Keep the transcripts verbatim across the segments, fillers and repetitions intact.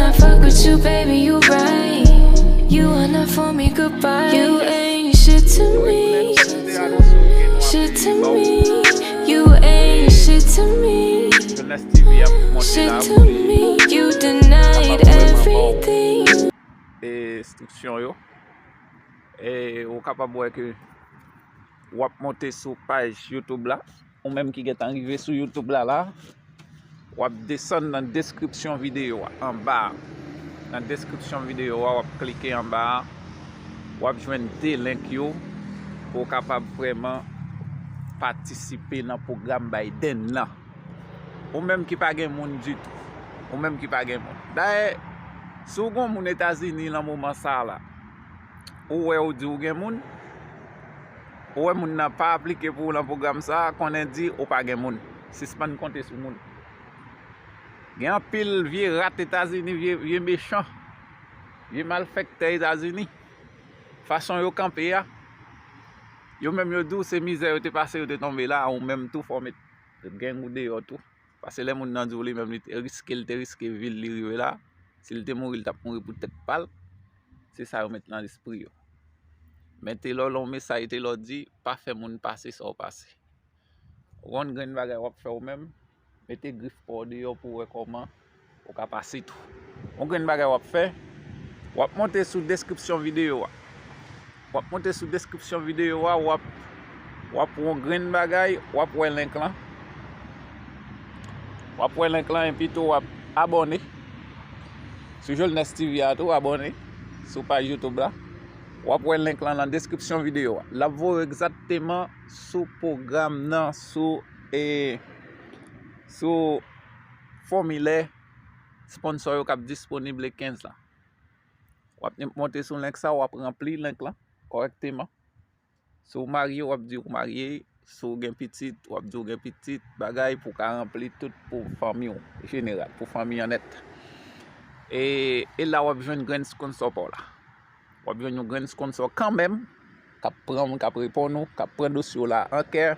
I fuck with you, baby, you right. You are not for me, goodbye. You ain't shit to me, shit to me. You ain't shit to me, shit to me. You denied everything. Enstriksyon yo. E ou kapab wè ke w ap monte sou paj YouTube la. Ou menm ki gentan rive sou YouTube la la, w ap desann nan deskripsyon videyo a, anba a. Nan deskripsyon videyo a, w ap klike anba a, w ap jwenn de link yo pou w kapab vrèman patisipe nan pwogram Biden nan. Ou menm ki pa gen moun ditou. Ou menm ki pa gen moun. Dayè, si w gen yon moun Etazini nan moman sa a la, ou wè ou di w gen moun, ou wè moun nan pa aplike pou ou nan pwogram sa a, konnen di ou pa gen moun. Sispann konte sou moun. Gen anpil vye rat Etazini, vye, vye mechan, vye malfektè Etazini. Fason yo kanpe a, yo menm yo di w se mizè yo te pase, yo te tonbe la, ou menm tou fò w met greng ou deyò tou. Paske lè moun nan di w li menm li te riske, li te riske vi l, li rive la, si l te mouri, li t ap mouri pou tèt pa l. Se sa yo met nan lespri yo. Men Taylor, lè yon mesaj Taylor di, pa fè moun pase sa w pase. Ou konn grenn bagay w ap fè ou menm, mete grif pa w deyò pou w wè kòman ou ka pase tou. Yon grenn bagay w ap fè, w ap monte sou deskripsyon videyo a. W ap monte sou deskripsyon videyo a, w ap, w ap wè yon grenn bagay, w ap wè link lan. W ap wè link lan epi tou w ap abòne sou Jolnes T V a tou, abòne sou paj YouTube la. W ap wè link lan nan deskripsyon videyo a. L ap voye w egzakteman sou pwogram nan, sou, e, sou fòmilè sponsò yo k ap disponib le kenz la. W ap monte sou link sa, w ap ranpli link lan kòrèkteman. Si w marye, w ap di w marye. Si w gen pitit, w ap di w gen pitit, bagay pou w ka ranpli tout pou fanmi w jeneral, pou fanmi an nèt. E, e la w ap jwenn grenn sponsò pa w la. W ap jwenn yon grenn sponsò kanmenm, k ap pran w, k ap reponn ou, k ap pran dosye w la an kè.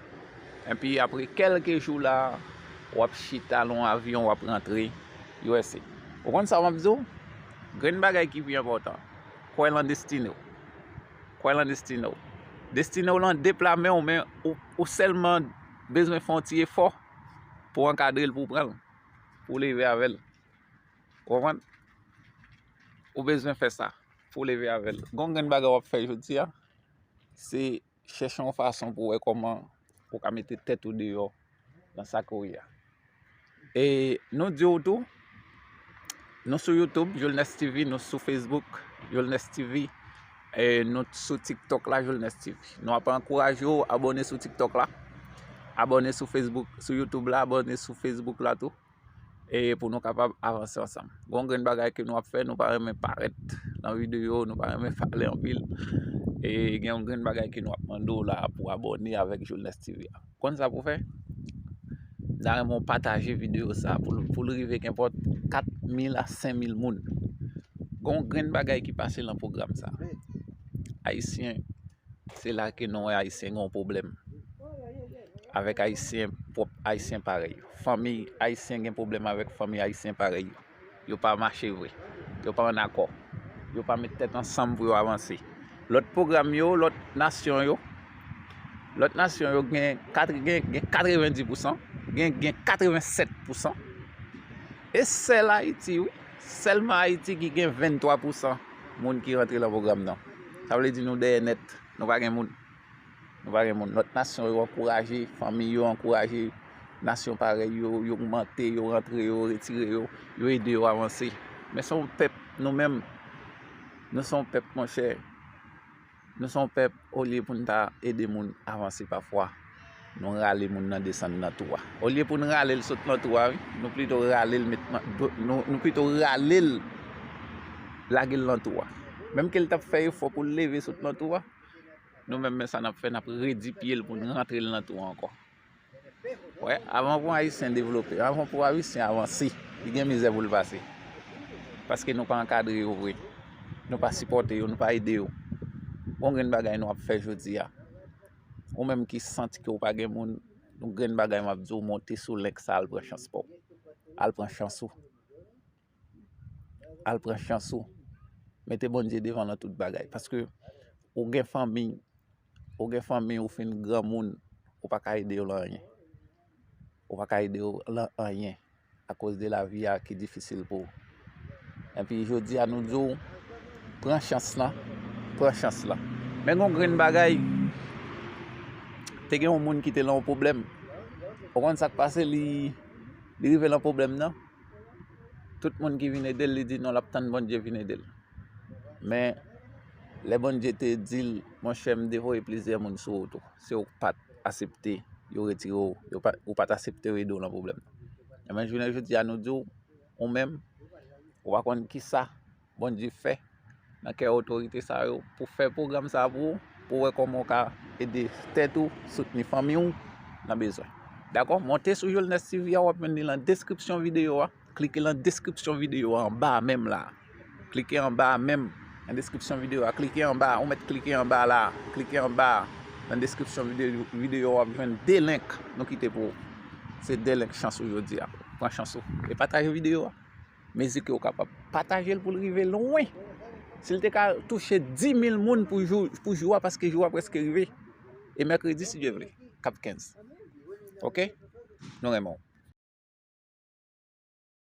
Epi apre kèlke jou la, w ap chita nan yon avyon, w ap rantre U S A. Ou konn sa m ap di w? Grenn bagay ki pi enpòtan, kwè nan destine w. Kwè nan destine w. Destine w lan de pla men w, men ou, ou sèlman bezwen fè yon ti efò pou w ankadre l, pou w pran l, pou w leve avè l. Ou konprann? Ou bezwen fè sa pou w leve avè l. Gon grenn bagay w ap fè jodi a, se chèche yon fason pou w wè kòman ou ka mete tèt ou deyò nan sa ke w ye a. E nou di w tou, nou sou YouTube, Jolnes T V, nou sou Facebook, Jolnes T V, e nou sou TikTok la, Jolnes T V. Nou ap ankouraje w abòne sou TikTok la, abòne sou Facebook, sou YouTube la, abòne sou Facebook la tou. E pou nou kapab avanse ansanm. Gon grenn bagay ke nou ap fè, nou pa renmen parèt nan videyo, nou pa renmen pale anpil. E gen yon grenn bagay ke nou ap mande w la pou abòne avèk Jolnes T V a. Konn sa pou w fè? M ta renmen w pataje videyo sa pou l, pou l rive kenpòt kat mil a senk mil moun. Gon grenn bagay ki pase nan pwogram sa. Ayisyen, se la ke nou wè Ayisyen gen yon pwoblèm avèk Ayisyen, pwòp Ayisyen parèy yo. Fanmi Ayisyen gen pwoblèm avèk fanmi Ayisyen parèy yo. Yo pa mache vre. Yo pa ann akò. Yo pa met tèt ansanm pou yo avanse. Lòt pwogram yo, lòt nasyon yo, lòt nasyon yo gen kat-, gen, gen katrevendis pousan, gen, gen katrevensèt pousan. E sèl Ayiti, wi. Sèlman Ayiti ki gen venntwa pousan moun ki rantre nan pwogram nan. Sa vle di nou dèyè nèt. Nou pa gen moun. Nou pa gen moun. Lòt nasyon yo ankouraje, fanmi yo ankouraje nasyon parèy yo, yo ogmante, yo rantre, yo retire yo, yo ede yo avanse. Men se yon pèp, nou menm, nou se yon pèp, monchè. Nou se yon pèp, olye pou n ta ede moun avanse pafwa, nou rale moun nan desann nan twou a. Olye pou n rale l sot nan twou a, wi, nou plito rale l met nan, nou, nou plito rale l lage l nan twou a. Menm ke l t ap fè efò pou l leve sot nan twou a, nou menm men sa n ap fè, n ap redi pye l pou n rantre l nan twou a ankò. Wè, avan pou Ayisyen devlope, avan pou Ayisyen avanse, li gen mizè pou l pase. Paske nou pa ankadre yo vre. Nou pa sipòte yo, nou pa ede yo. Gon grenn bagay nou ap fè jodi a. Ou menm ki santi ke w pa gen moun, yon grenn bagay m ap di w, monte sou link sa, al pran chans pa w. Al pran chans ou. Al pran chans ou. Mete Bondye devan nan tout bagay. Paske ou gen fanmi, ou gen fanmi, ou fin granmoun, ou pa ka ede yo lan anyen. Ou pa ka ede yo lan anyen akoz de lavi a ki difisil pou ou. Epi jodi a nou di w, pran chans lan, pran chans lan. Men gen yon grenn bagay, te gen yon moun ki te lan yon pwoblèm. Ou konn sa k pase, li, li rive lan pwoblèm nan. Tout moun ki vin ede l, li di non, l ap tann Bondye vin ede l. Men, lè Bondye te di l, monchè, m te voye plizyè moun sou ou tou. Se ou k pa t aksepte yo retire w, yo pa, ou pa t aksepte yo ede w nan pwoblèm nan. Ebyen, jounen jodi a, nou di w, ou menm, ou pa konn kisa Bondye fè nan kè otorite sa yo pou fè pwogram sa a pou ou, pou w wè kòman w ka ede tèt ou, soutni fanmi w nan bezwen. Dakò? Monte sou Jolnes T V a, w ap jwenn li nan deskripsyon videyo a. Klike nan deskripsyon videyo a anba a menm la. Klike anba a menm. Nan deskripsyon videyo a, klike anba a. Ou mèt klike anba a la. Klike anba a. Nan deskripsyon videyo, videyo a, w ap jwenn de link nou kite pou ou. Se de link chans ou jodi a. Pran chans ou. E pataje videyo a. Mezi ke w kapab. Pataje l pou l rive lwen. Si l te ka touche dis mil moun pou jou, pou jou a, paske jou a prèske rive. E mèkredi, si Dye vle, k ap kenz. Oke? Nou renmen w.